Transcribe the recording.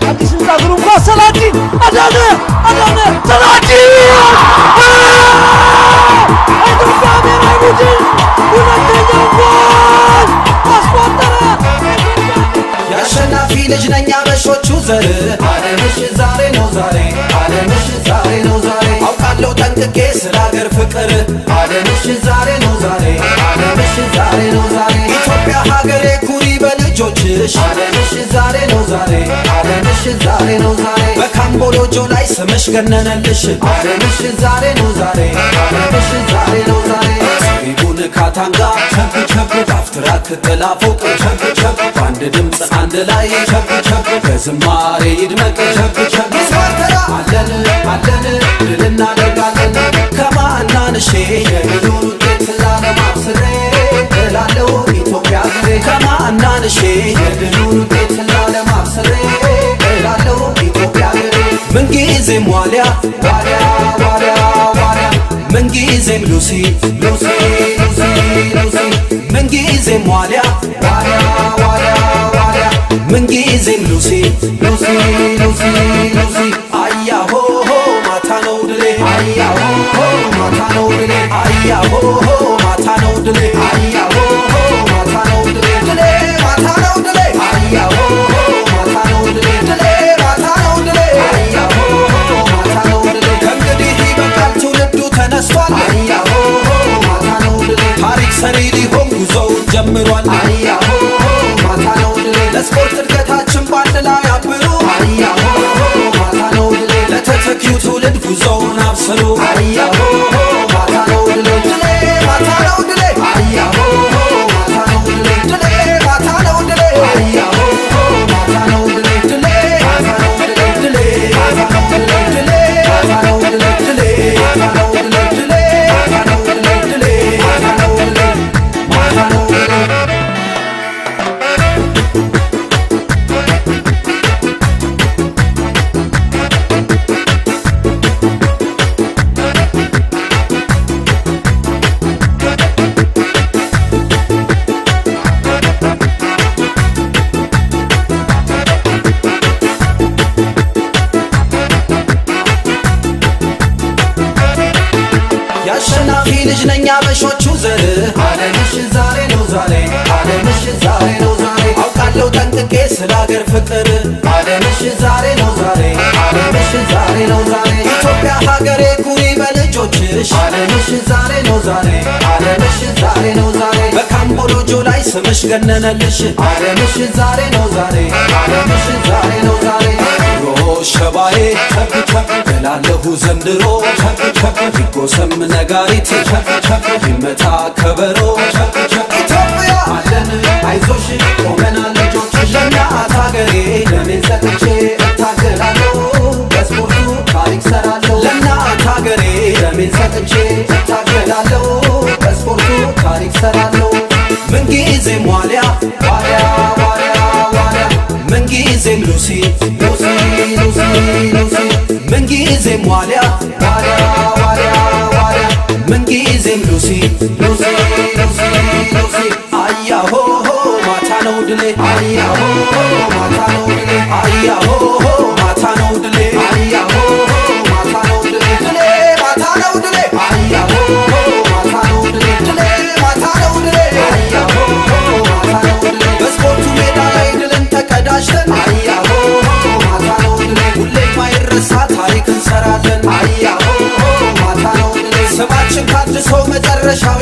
አዲስ ህንፃ ግሩም ኳስ፣ ሰላዲን አዳነ፣ አዳነ ሰላዲን! ኢትዮጵያ ብሔራዊ ቡድን ሁለተኛው ጎል አስቆጠረ። የአሸናፊ ልጅ ነኝ አበሾቹ ዘር። አለምሽ ዛሬ ነው ዛሬ፣ አለምሽ ዛሬ ነው ዛሬ። አውቃለሁ ጠንቅቄ ስለ አገር ፍቅር። አለምሽ ዛሬ ነው ዛሬ፣ አለምሽ ዛሬ ነው ዛሬ። ኢትዮጵያ ሀገሬ ኩሪ በልጆችሽ። አለምሽ ዛሬ ነው ዛሬ፣ አለምሽ ዛሬ ነው ዛሬ። በካምቦሎጆ ላይ ስምሽ ገነነልሽ። አለምሽ ዛሬ ነው ዛሬ፣ አለምሽ ዛሬ ነው ዛሬ። ትሪቡን ካታንጋ ቸብ ቸብ፣ ዳፍትራክ ጥላ ፎቅ ቸብ ቸብ፣ በአንድ ድምፅ አንድ ላይ ቸብ ቸብ፣ በዝማሬ ይድመቅ ቸብ ቸብ። ይስማርተራ አለን አለን፣ ድል እናደርጋለን። ከማናንሼ የድሉን ውጤት ላለም አብስሬ እላለሁ ኢትዮጵያ ሀገሬ። ከማናንሼ የድሉን ውጤት ላለም አብስሬ እላለሁ ኢትዮጵያ ሀገሬ። ምንጊዜም ዋሊያ ዋሊያ ዋሊያ ዋሊያ፣ ምንጊዜም ሉሲ ሉሲ ሉሲ ሉሲ፣ ምንጊዜም ዋሊያ ዋሊያ ዋሊያ ዋሊያ፣ ምንጊዜም ሉሲ ሉሲ ሉሲ ሉሲ። አያሆ ማታ ነው ድሌ፣ አያሆ ማታ ነው ድሌ፣ አያሆ ማታ ነው ድሌ፣ አያሆ ማታ ነው ድሌ፣ ድሌ ማታ ነው ድሌ፣ አያሆ ማታ ነው ድሌ፣ ድሌ ማታ ነው ድሌ፣ አያሆ ማታ ነው ድሌ። ከእንግዲህ ይበቃል፣ ትውልዱ ተነስቷል። አያሆ ማታ ነው ድሌ። ታሪክ ሰሪ ሊሆን ጉዞውን ጀምሯል። አያሆ ማታ ነው ድሌ። ለስፖርት እድገታችን በአንድ ላይ አብሩ። አያሆ ማታ ነው ድሌ። ለተተኪው ትውልድ ጉዞውን አብስሩ። አያሆ ማታ ነው ድሌ፣ ድሌ ማታ ነው ድሌ፣ አያሆ ማታ ነው ድሌ፣ ድሌ ማታ ነው ድሌ፣ አያሆ ማታ ነው ድሌ፣ ድሌ ማታ ነው ድሌ፣ ድሌ ማታ ነው ድሌ፣ ድሌ ማታ ነው ድሌ፣ ድሌ ማታ ነው ድሌ፣ ድሌ ማታ ነው ድሌ፣ ድሌ ማታ ነው ድሌ፣ ማታ ነው ድሌ። የአሸናፊ ልጅ ነኝ አበሾቹ ዘር። አለምሽ ዛሬ ነው ዛሬ፣ አለምሽ ዛሬ ነው ዛሬ። አውቃለሁ ጠንቅቄ ስለ አገር ፍቅር። አለምሽ ዛሬ ነው ዛሬ፣ አለምሽ ዛሬ ነው ዛሬ። ኢትዮጵያ ሀገሬ ኩሪ በልጆችሽ። አለምሽ ዛሬ ነው ዛሬ፣ አለምሽ ዛሬ ነው ዛሬ። በካምቦሎጆ ላይ ስምሽ ገነነልሽ። አለምሽ ዛሬ ነው ዛሬ፣ አለምሽ ዛሬ ነው ዛሬ። ሸባዬ ቸብ ቸብ እላለሁ ዘንድሮ ቸብ ቸብ፣ ይጎሰም ነጋሪት ቸብ ቸብ፣ ይመታ ከበሮ ቸብ ቸብ። ኢትዮጵያ አለን አይዞሽ፣ ቆመናል ልጆችሽ። ለእናት ሀገሬ ደሜን ሰጥቼ እታገላለሁ፣ በስፖርቱ ታሪክ ሰራለሁ። ለእናት ሀገሬ ደሜን ሰጥቼ እታገላለሁ፣ በስፖርቱ ታሪክ ሰራለሁ። ምንጊዜም ዋሊያ ዋሊያ ዋሊያ ዋሊያ፣ ምንጊዜም ሉሲ ሉሲ ሉሲ ሉሲ፣ ምንጊዜም ዋሊያ ዋሊያ ዋሊያ ዋሊያ፣ ምንጊዜም ሉሲ ሉሲ ሉሲ ሉሲ። አያሆ ማታ ነው ድሌ፣ አያሆ ማታ ነው ድሌ፣ አያሆ ማታ ነው ድሌ፣ አያሆ ማታ ነው ድሌ፣ ድሌ ማታ ነው ድሌ፣ አያሆ ማታ ነው ድሌ፣ ድሌ ማታ ነው ድሌ፣ አያሆ ማታ ነው ድሌ። በስፖርቱ ሜዳ ላይ ድልን ተቀዳጅተን፣ አያሆ ማታ ነው ድሌ፣ ሁሌም አይረሳ ታሪክ እንሰራለን። አያሆ ማታ ነው ድሌ። ስማችን ታድሶ መጨረሻው